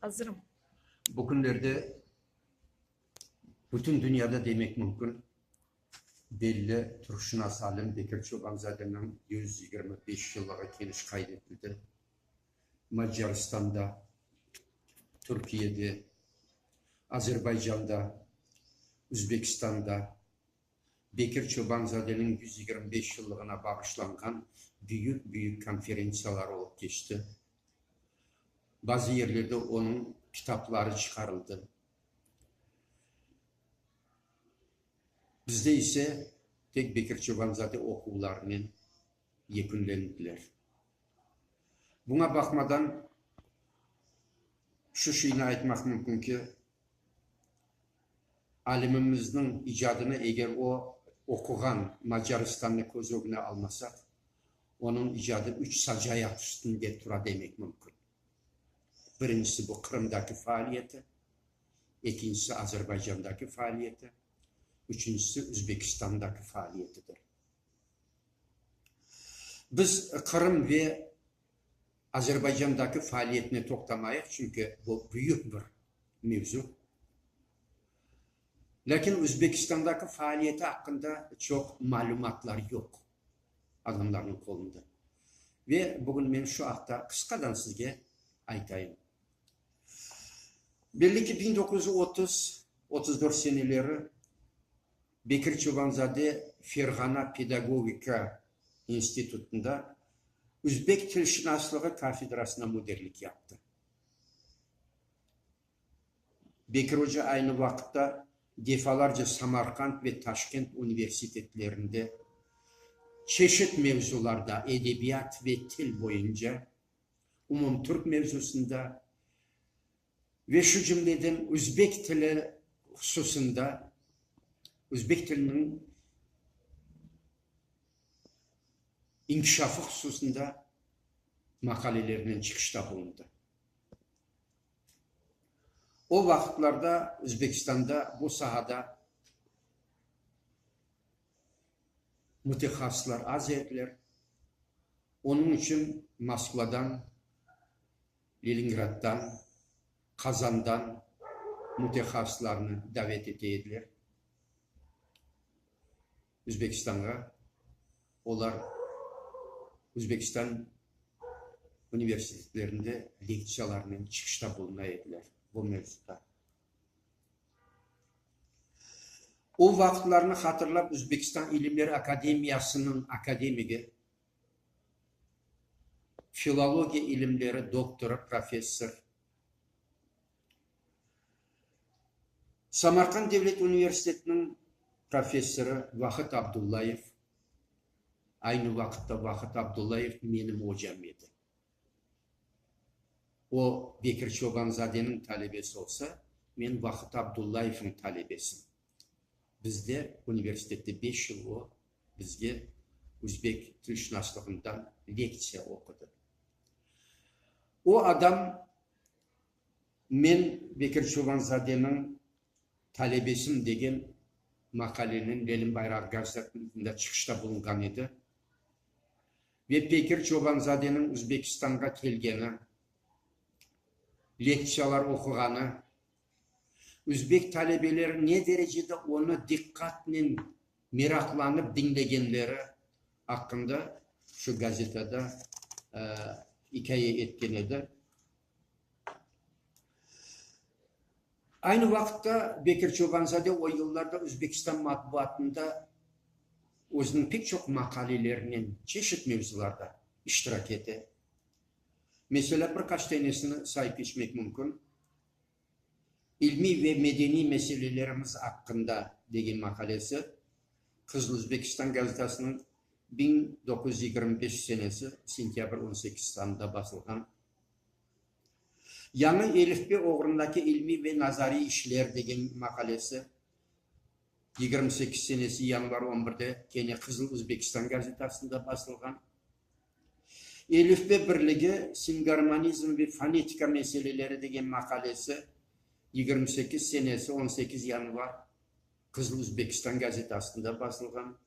Azırım. Bu künlerde bütün dünyada demek mümkün, belli türkşınas alim Bekir Çobanzadeniñ 125 yıllığı keniş qayd etildi. Macaristanda, Türkiyede, Azerbaycanda, Üzbekistanda Bekir Çobanzadeniñ 125 yıllığına bağışlanğan büyük-büyük konferentsiyalar olıp keçti. Bazı yerlerde onıñ kitapları çıqarıldı. Bizde ise tek Bekir Çobanzade oquvlarınen yekünlendiler. Buña baqmadan, şu şeyni aytmaq mümkün ki, alimimizniñ icadını eger o oquğan Macaristannı köz ögüne almasaq, onıñ icadı üç sacayaq üstünde tura demek mümkün. Birincisi bu Qırımdaki faaliyeti, ekincisi Azerbaycandaki faaliyeti, üçüncisi Üzbekistandaki faaliyetidir. Biz Qırım ve Azerbaycandaki faaliyetine toqtamayıq, çünki bu büyük bir mevzu. Lâkin Özbekistandaki faaliyeti aqqında çoq malümatlar yoq adamlarnıñ qolunda. Ve bugün men şu aqta qısqadan sizge aytayım. Belli ki, 1930, 34 seneleri Bekir Çobanzade Ferğana pedagogika institutında üzbek tilşınaslığı kafedrasına müdirlik yaptı. Bekir oca aynı vaqıtta defalarca Samarqand ve Taşkent universitetlerinde çeşit mevzularda, edebiyat ve til boyunca, umumtürk mevzusında ve şu cümleden üzbek tili hususında, üzbek tiliniñ inkişafı hususında maqalelernen çıqışta bulundı. O vaqıtlarda Özbekistanda bu sahada mütehassıslar az ediler, onıñ içün Moskvadan, Leningraddan, Qazandan mütehassıslarnı davet ete ediler Özbekistanğa. Olar Özbekistan universitetlerinde lektsiyalarnen çıqışta buluna ediler bu mevzuda. O vaqıtlarnı hatırlap Özbekistan İlimler Akademiyasınıñ akademigi, filologiya ilimleri doktorı, professor, Samarqand devlet universitetiniñ professorı Vahit Abdullayev, aynı vaqıtta Vahit Abdullayev menim ocam edi. O, Bekir Çobanzadeniñ talebesi olsa, men Vahit Abdullayevniñ talebesim. Bizde universitette beş yıl o, bizge üzbek tilşınaslığından lektsiya oqudı. O adam Men Bekir Çobanzadeniñ talebesim degen maqalenen Lenin bayrağı gazetasında çıqışta bulunğan edi ve Bekir Çobanzadeniñ Üzbekistanğa kelgeni, lektsiyalar oquğanı, üzbek talebeleri ne derecede onı diqqatnen, meraqlanıp diñlegenleri aqqında şu gazetada ikâye etken edi. Aynı vaqıtta Bekir Çobanzade o yıllarda Özbekistan matbuatında özüniñ pek çoq maqalelerinen çeşit mevzularda iştirak ete. Meselâ, bir qaç tanesini sayıp keçmek mümkün, İlmiy ve medeniy meselelerimiz aqqında degen maqalesi Qızıl Özbekistan gazetasınıñ 1925 senesi sentâbr 18 sanında basılğan. Yañı elifbe oğrundaki ilmiy ve nazariy işler degen maqalesi 28 senesi yanvar on birde kene Qızıl Özbekistan gazetasında basılğan. Elifbe birligi, singarmonizm ve fonetika meseleleri degen maqalesi 28 senesi 18 yanvar Qızıl Özbekistan gazetasında basılğan.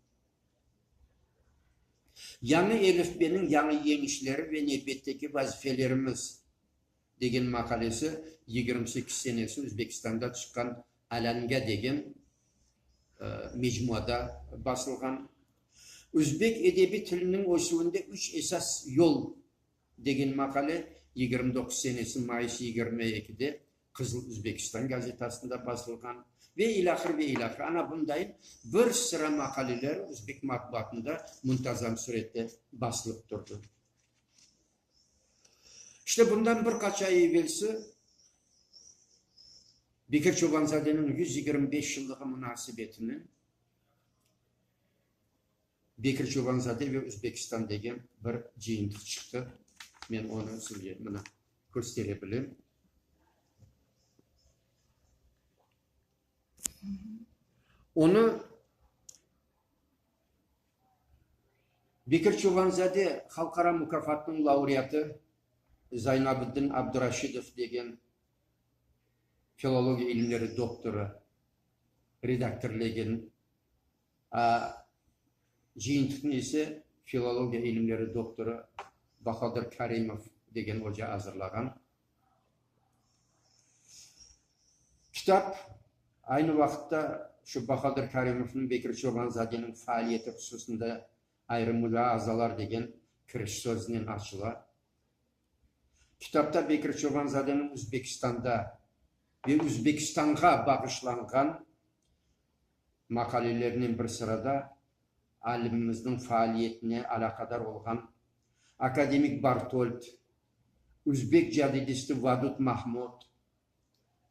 Yañı elifbeniñ yañı yeñişleri ve nevbetteki vazifelerimiz. Degen maqalesi 28 senesi Özbekistanda çıqqan Alanga degen mecmuada basılğan. Özbek edebiy tiliniñ ösüvinde üç esas yol degen maqale 29 senesi mayıs 22-de Qızıl Özbekistan gazetasında basılğan ve ilâhre ve ilâhre. Ana bundayın bir sıra maqaleler özbek matbuatında muntazam sürette basılıp turdı. İşte bundan bir qaç ay evelsi Bekir Çobanzadeniñ 125 yıllığı munasebetinen Bekir Çobanzade ve Özbekistan degen bir cıyıntıq çıqtı. Men onı sizge mına köstere bilem. Onı Bekir Çobanzade halqara mukâfatnıñ laureatı Zaynabiddin Abduraşidov degen filologiya ilimleri doktorı redaktorlegen, a cıyıntıqnı ise filologiya ilimleri doktorı Bahodır Karimov degen oca azırlağan. Kitap, aynı vaqıtta, şu Bahadır Karimovnıñ Bekir Çobanzadeniñ faaliyeti hususında ayrı mulâazalar degen kiriş söznen açıla. Kitapta Bekir Çobanzadeniñ Üzbekistanda ve Üzbekistanğa bağışlanğan maqalelerinen bir sırada alimimizniñ faaliyetine alâqadar olğan akademik Bartold, Üzbek cadidisti Vadud Mahmud,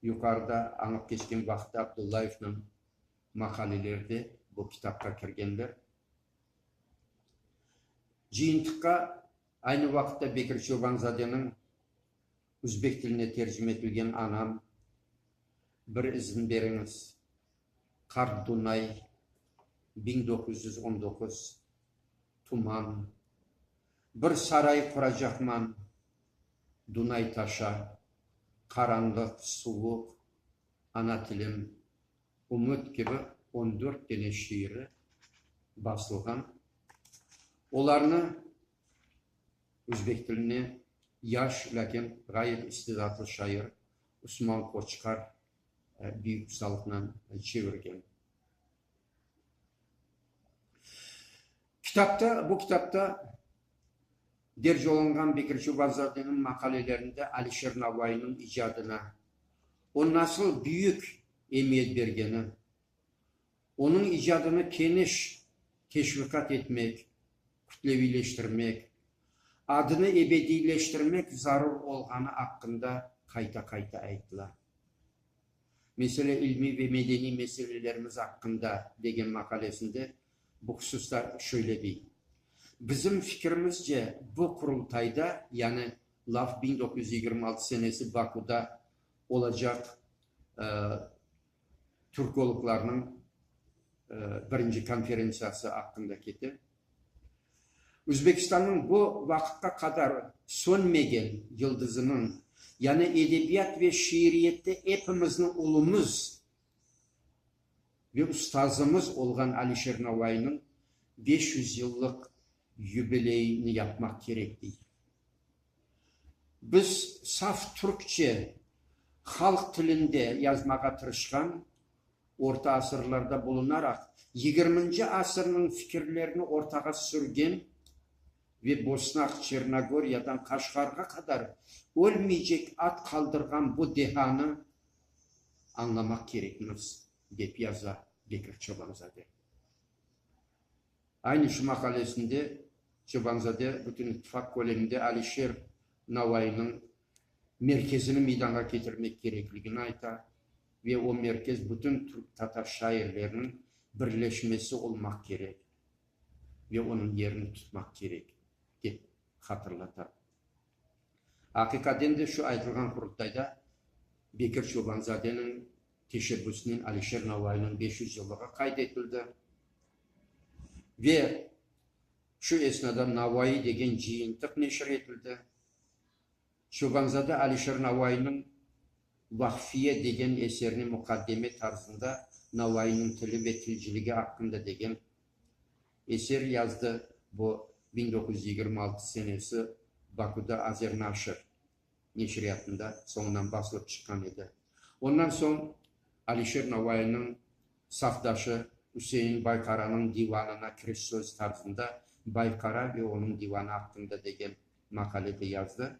yuqarıda añıp keçken Vahti Abdullayevniñ maqaleleri de bu kitapqa kirgenler. Cıyıntıqqa aynı vaqıtta Bekir Çobanzadeniñ üzbek tiline tercime etilgen Anam, bir izin beriñiz, Qart Dunay, 1919, Tuman, Bir saray quracaqman, Dunay taşa, Qaranlıq, suvuq, Ana tilim, Ümüt kibi on dört dene şiiri basılğan. Olarnı özbek tiline yaş, lâkin ğayet istidatlı şair Usman Qoçqar büyük ustalıqnen çevirgen. Kitapta, bu kitapta derc olunğan Bekir Çobanzadeniñ maqalelerinde Alişer Navainiñ icadına o nasıl büyük emiyet bergeni, onıñ icadını keniş teşviqat etmek, kütleviyleştirmek, adını ebediyleştirmek zarur olğanı aqqında qayta-qayta aytıla. Mesele ilmiy ve medeniy meselelerimiz aqqında degen maqalesinde bu hususta şöyle dey, Bizim fikirimizce, bu Qurultayda, yani laf 1926 senesi Bakuda olacaq türkologlarnıñ birinci konferentsiyası aqqında kete, Özbekistannıñ bu vaqıtqa qadar sönmegen yıldızınıñ, yani edebiyat ve şiiriyette epimizniñ ulumız ve ustazımız olğan Alişer Navainiñ 500 yıllıq yubileyini yapmaq kerek, dey. Biz saf türkçe, halq tilinde yazmağa tırışqan, orta asırlarda bulunaraq, yigirminci asırnıñ fikirlerini ortağa sürgen ve Bosnaq, Çernogoriyadan Qaşğarğa qadar ölmeycek ad qaldırğan bu dehanı añlamaq kerekmiz, dep yaza Bekir Çobanzade. Aynı şu maqalesinde Çobanzade Bütünittifaq köleminde Alişer Navainiñ merkezini meydanğa ketirmek kerekligini ayta ve o merkez bütün türk-tatar şairleriniñ birleşmesi olmaq kerek ve onıñ yerini tutmaq kerek, dep hatırlata. Aqiqaten de şu aytılğan Qurultayda Bekir Çobanzadeniñ teşebbüsinen Alişer Navainiñ 500 yıllığı qayd etildi ve şu esnada Navai degen cıyıntıq neşir etildi. Çobanzade Alişer Navainiñ Vaqfiye degen eserine muqaddeme tarzında Navainiñ tili ve tilciligi aqqında degen eser yazdı, bu 1926 senesi Bakuda Azernaşr. neşriyatında soñundan basılıp çıqqan edi. Ondan soñ Alişer Navainiñ safdaşı Üsein Bayqaranıñ divanına kiriş söz tarzında Bayqara ve onıñ divanı aqqında degen maqale de yazdı.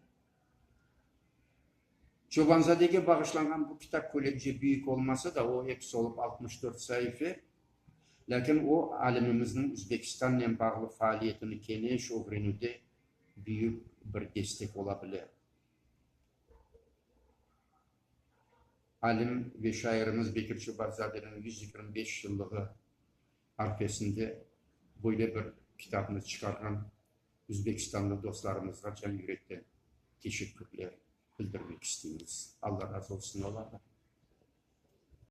Çobanzadege bağışlanğan bu kitap kölemce büyük olmasa da, o episi olıp 64 saife, lâkin o alimimizniñ Üzbekistannen bağlı faaliyetini keniş ögrenüvde büyük bir destek ola bile. Alim ve şairimiz Bekir Çobanzadeniñ 125 yıllığı arfesinde böyle bir kitapnı çıqarğan Üzbekistanlı dostlarımızğa can yürekten teşekkürler bildirmek isteymiz. Alla razı olsun olardan.